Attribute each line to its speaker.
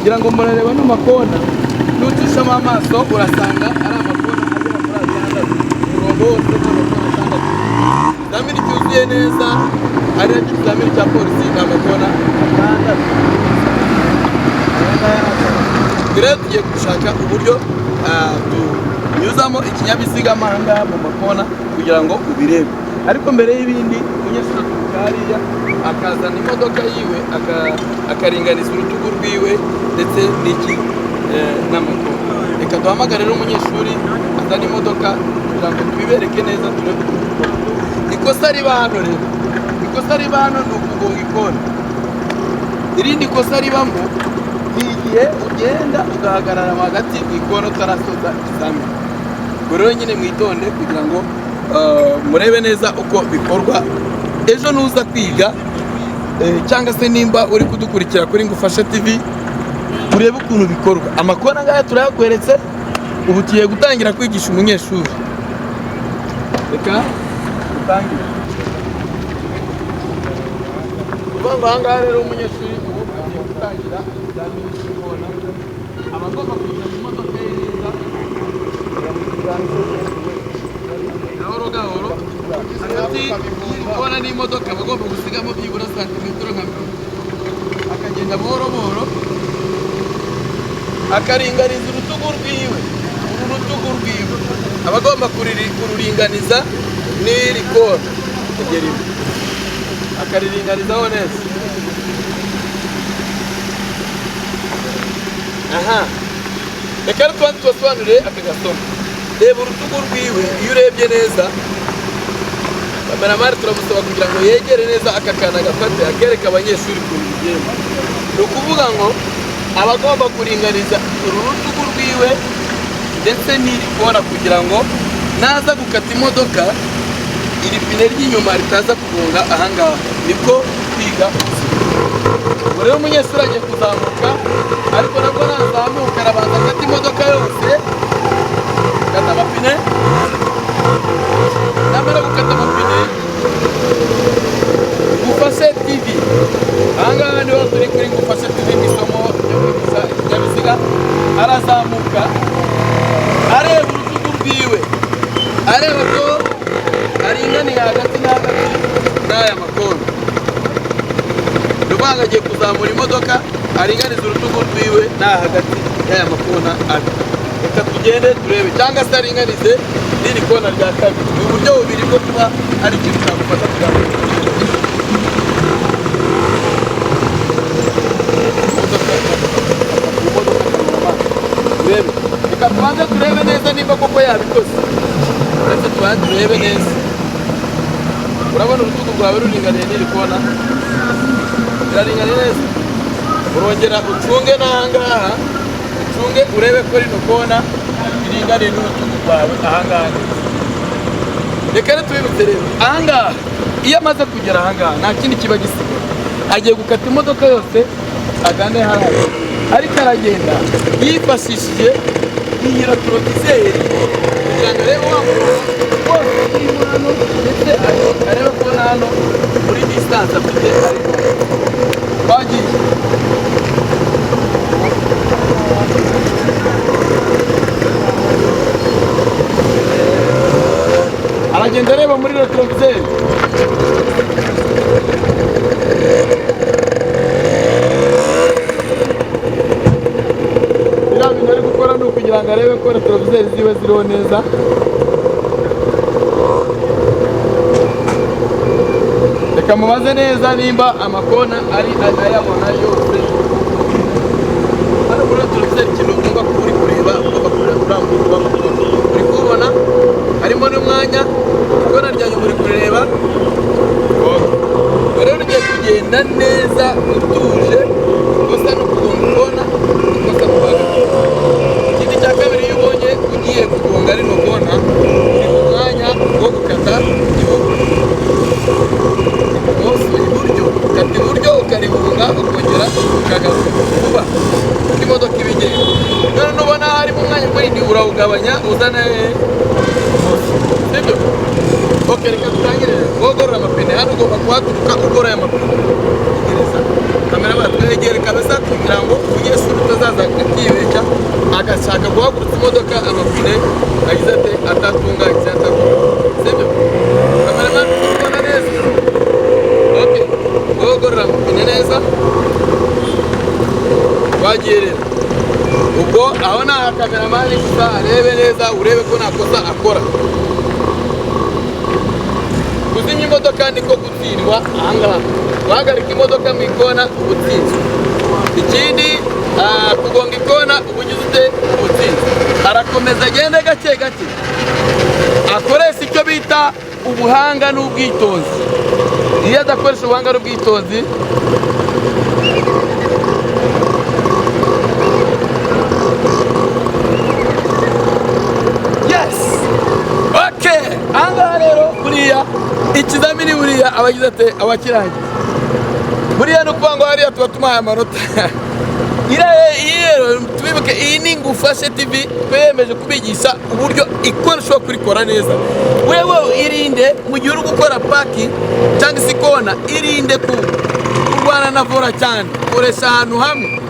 Speaker 1: Ngira ngo murareba no makona, nucishamo amaso urasanga ari amakona agera muri 6. Umurongo wose ni amakona 6. Ikizamini cyuzuye neza ari nacyo ikizamini cya polisi, ni amakona 6. Rero tugiye gushaka uburyo tunyuzamo ikinyabiziga ahangaha mu makona kugira ngo ubirebe. Ariko mbere y'ibindi, umunyeshuri aturuka hariya akazana imodoka yiwe, akaringaniza urutugu rwiwe ndetse n'iki n'amakona. Reka duhamagare rero umunyeshuri azana imodoka kugira ngo tubibereke neza, turebe ukuntu bikorwa. Ikosa riba hano rero, ikosa riba hano ni ukugonga ikona. Irindi kosa ribamo ni igihe ugenda ugahagarara hagati mu ikona utarasoza ikizamini. Ubwo rero nyine mwitonde kugira ngo murebe neza uko bikorwa. Ejo nuza kwiga, cyangwa se nimba uri kudukurikira kuri Ngufashe TV, urebe ukuntu bikorwa. Amakona ngaya turayakweretse. Ubu tugiye gutangira kwigisha umunyeshuri. Reka dutangire. Kuvuga ngo ahangaha rero umunyeshuri ubu agiye gutangira ikizamini cy'ikona, aba agomba kujya mu modoka ye neza gahoro gahoro. Hagati y'ikona n'imodoka aba agomba gusigamo byibura santimetero nka 30, akagenda buhoro buhoro, akaringaniza urutugu rwiwe. Uru rutugu rwiwe aba agomba kururinganiza n'iri kona, egera imbere, akariringanizaho neza. Aha reka rero tubanze tubasobanurire aka gasomo. Reba urutugu rwiwe, iyo urebye neza, cameraman turamusaba kugira ngo yegere neza aka kantu, agafate akereke abanyeshuri ukuntu bigenda. Ni ukuvuga ngo aba agomba kuringaniza uru rutugu rwiwe ndetse n'iri kona kugira ngo naza gukata imodoka iri pine ry'inyuma ritaza kugonga ahangaha. Nibwo kwiga ubuzima. Ubwo rero umunyeshuri agiye kuzamuka, ariko nabwo nazamuka arabanza akata imodoka yose, akata amapine. Namara gukata amapine, Ngufashe TV, ahangaha niho turi kuri Ngufashe TV mu isomo ryo kwigisha ikinyabiziga. Arazamuka areba urutugu rwiwe, areba ko aringaniye hagati na hagati n'aya makona. Ni ukuvuga ngo agiye kuzamura imodoka aringaniza urutugu rwiwe n'aha hagati y'aya makona abiri. Reka tugende turebe, cyangwa se aringanize n'iri kona rya kabiri. Ni uburyo bubiri bwo kuba ari ikintu cyagufasha kugira ngo imodoka turebe. Reka tubanze turebe neza nimba koko yabikoze. Uretse tubanze turebe neza. Urabona urutugu rwawe ruringaniye n'iri kona? Biraringaniye neza. Urongera ucunge n'ahangaha, ucunge urebe ko rino kona riringaniye n'urutugu rwawe ahangaha neza. Reka rero tubibutse rero, ahangaha iyo amaze kugera ahangaha nta kindi kiba gisigaye, agiye gukata imodoka yose agane hariya, ariko aragenda yifashishije iyi rétroviseur kugira ngo arebe wa murongo wose urimo hano, ndetse arebe ko na hano muri distance afite. Ariko twagiye. Aragenda areba muri rétroviseur. Biriya bintu ari gukora ni ukugira ngo arebe ko rétroviseur ziwe ziriho neza. Reka mubaze neza nimba amakona ari ayabona yose. Hano muri rétroviseur ikintu ugomba kuba uri kureba, ugomba kureba uriya murongo w'amakona. Uri kuwubona? Harimo n'umwanya, ikona rya nyuma uri kurireba. Ubwo rero ugiye kugenda neza utuje. Ikosa ni ukugonga ikona, ikosa kuhagarara. Ikindi cya kabiri, iyo ubonye ugiye kugonga rino kona, uri mu mwanya wo gukata ibumoso, iburyo, ukata iburyo ukarihunga, ukongera ukagaruka vuba kuko imodoka iba igenda. None nubona harimo umwanya munini urawugabanya uzana ibumoso, sibyo? Ok, reka dutangire rero. Wogorora amapine hano, ugomba kuhaturuka ugoroye amapine. Tegereza kamera, batwegere kabisa kugira ngo umunyeshuri utaza Uzogorora amapine neza. Twagiye rero. Ubwo aho ni aha cameraman gusa arebe neza, urebe ko nta kosa akora. Kuzimya imodoka niko gutsindwa ahangaha. Guhagarika imodoka mu ikona, ubutsinzwe. Ikindi, kugonga ikona, uba ugize ute? Ubutsinzwe. Arakomeza agende gake gake, akoresha icyo bita ubuhanga n'ubwitonzi. Iyo adakoresha ubuhanga n'ubwitonzi, yes, okay. Ahangaha rero buriya ikizamini, buriya abagize ate? Abakirangiza. Buriya ni ukuvuga ngo hariya tuba tumuhaye amanota. Iriya, iyi rero tubibuke, iyi ni Ngufashe TV. Twiyemeje kubigisha uburyo ikora, ushobora kurikora neza. Wewe irinde mu gihe uri gukora parking cyangwa se ikona, irinde kurwana na volant cyane. Koresha ahantu hamwe.